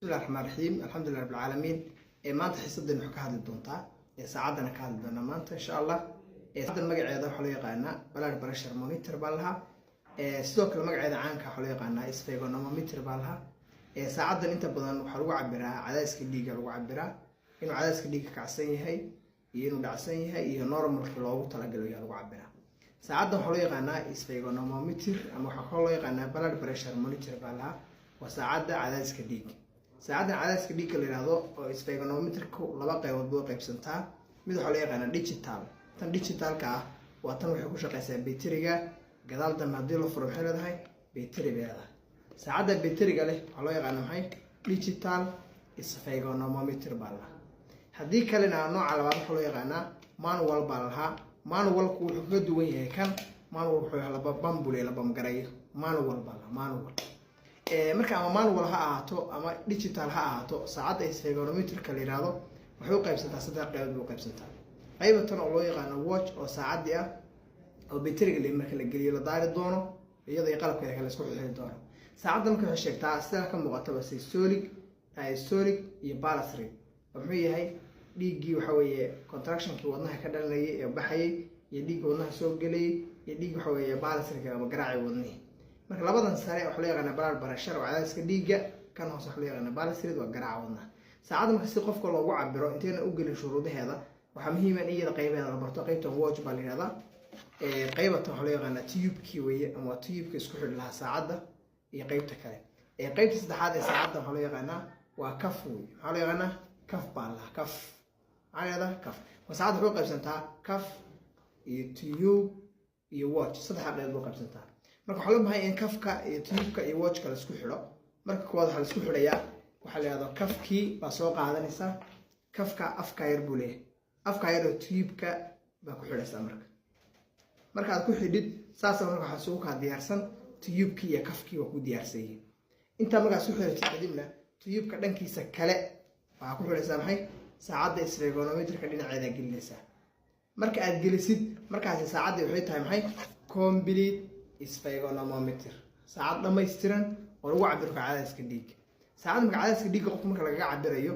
Bismillahi raxmaan raxiim, alxamdulilah rabbil caalamiin. Maanta xiisadan waxaa ka hadli doontaa saacaddana ka hadli doonaa maanta, insha Allah. Saacadan magaceeda waxaa loo yaqaanaa blood pressure monitor baa lahaa. Sidoo kale magaceeda caanka waxaa loo yaqaanaa sphygmomanometer baa lahaa. Saacaddan inta badan waxaa lagu cabiraa cadaadiska dhiigga, lagu cabiraa inuu cadaadiska dhiigga kacsan yahay iyo inuu dhacsan yahay iyo normalkii loogu talagalo ayaa lagu cabiraa. Saacaddan waxaa loo yaqaanaa sphygmomanometer ama waxaa kaloo loo yaqaanaa blood pressure monitor baa lahaa. Waa saacadda cadaadiska dhiigga. Saacaddan cadaadiska dhiigga la yihahdo oo sphygmomanometerku laba qaybood buu qaybsantaa. Mid waxaa loo yaqaanaa digital. Tan digitalka ah waa tan waxay ku shaqeysaa bayteriga. Gadaal dambe haddii la furo, maxay leedahay? Bayteri bay leedahay. Saacadda bayteriga leh waxaa loo yaqaana maxay? Digital sphygmomanometer baa lahaa. Haddii kalena, nooca labaad waxaa loo yaqaanaa manual baa lahaa. Manualku wuxuu kaga duwan yahay kan, manual wuxuu laba bambule la bamgareeyo, manual baa lahaa, manual. Marka ama manual ha ahaato ama digital ha ahaato, saacadda sphygmomanometerka la yihahdo waxay u qaybsantaa saddex qaybood bay u qaybsantaa. Qaybatan oo loo yaqaano watch oo saacaddii ah oo bayteriga le marka la geliyo la daari doono, iyada iyo qalabkeeda kale isku xiri doono. Saacadda marka waxay sheegtaa, sida ka muuqataba, systolic, diastolic iyo pulse rate, oo muxuu yahay? Dhiiggii waxa weeye contractionkii wadnaha ka dhalanayay ee baxayay, iyo dhiigga wadnaha soo gelayay, iyo dhiig waxa weeye pulse rate ama garaacii wadnihii. Marka labadan sare waxaa loo yaqaana blood pressure oo cadaadiska dhiigga, kan hoose waxaa loo yaqaana pulse rate, waa garaaca wadnaha. Saacadda marka si qofka loogu cabiro, intayna u gelin shuruudaheeda, waxaa muhiima in iyada qaybaheeda la barto. Qaybtan watch baa la yihahdaa. Qaybatan waxaa loo yaqaanaa tubekii weeye, ama waa tubeka isku xidhi lahaa saacadda iyo qaybta kale. Qaybta saddexaad ee saacadda waxaa loo yaqaanaa waa cuff wey. Maxaa loo yaqaanaa? Cuff baa lahaa. Cuff maxaa la yihahdaa? Cuff. Marka saacadda waxay u qaybsantaa cuff iyo tube iyo watch, saddexa qaybood buu qaybsantaa. Marka waxaa loo bahan in cuffka iyo tubeka iyo watchka la isku xidho. Marka koowaad waxaa la isku xidhayaa waxaa la yihahdo cuffkii baa soo qaadanaysaa. Cuffka afka yar buu leeyahay, afka yar oo tubeka baa ku xidhaysaa. Marka aad ku xidhid saasa, marka waxaa isugu kaa diyaarsan tubekii iyo cuffkii, waa ku diyaarsan yihiin. Intaa markaad isku xidhatid kadibna, tubeka dhankiisa kale waxaa ku xidhaysaa maxay? Saacadda sphygmomanometerka dhinaceeda gelinaysaa. Marka aad gelisid, markaasi saacaddii waxay tahay maxay? Complete sphygmomanometer, saacad dhammaystiran oo lagu cabiro cadaadiska dhiigga. Saacadda marka cadaadiska dhiigga qofka marka lagaga cabirayo,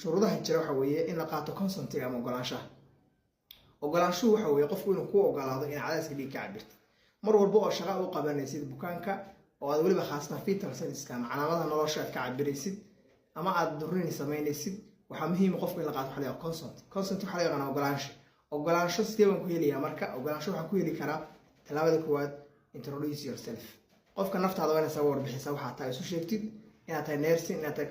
shuruudaha jira waxa weeye in la qaato consentiga ama ogolaanshaha. Ogolaanshuhu waxa weeye qofku inuu ku ogolaado in cadaadiska dhiig ka cabirtid. Mar walba oo shaqa u qabanaysid bukaanka, oo aad weliba khaasatan vital signska ama calaamadaha nolosha aad ka cabiraysid ama aad durin samaynaysid, waxaa muhiima qofku in la qaato waxa la yaqaan consent. Consent waxaa la yaqaana ogolaansho. Ogolaansho sidee baan ku helayaa? Marka ogolaansho waxaan ku heli karaa tallaabada koowaad, introduce yourself. Qofka naftaada waa inaad saga warbixisa, waxaa tahay isu sheegtid, inaad tahay nursing, inaad tahay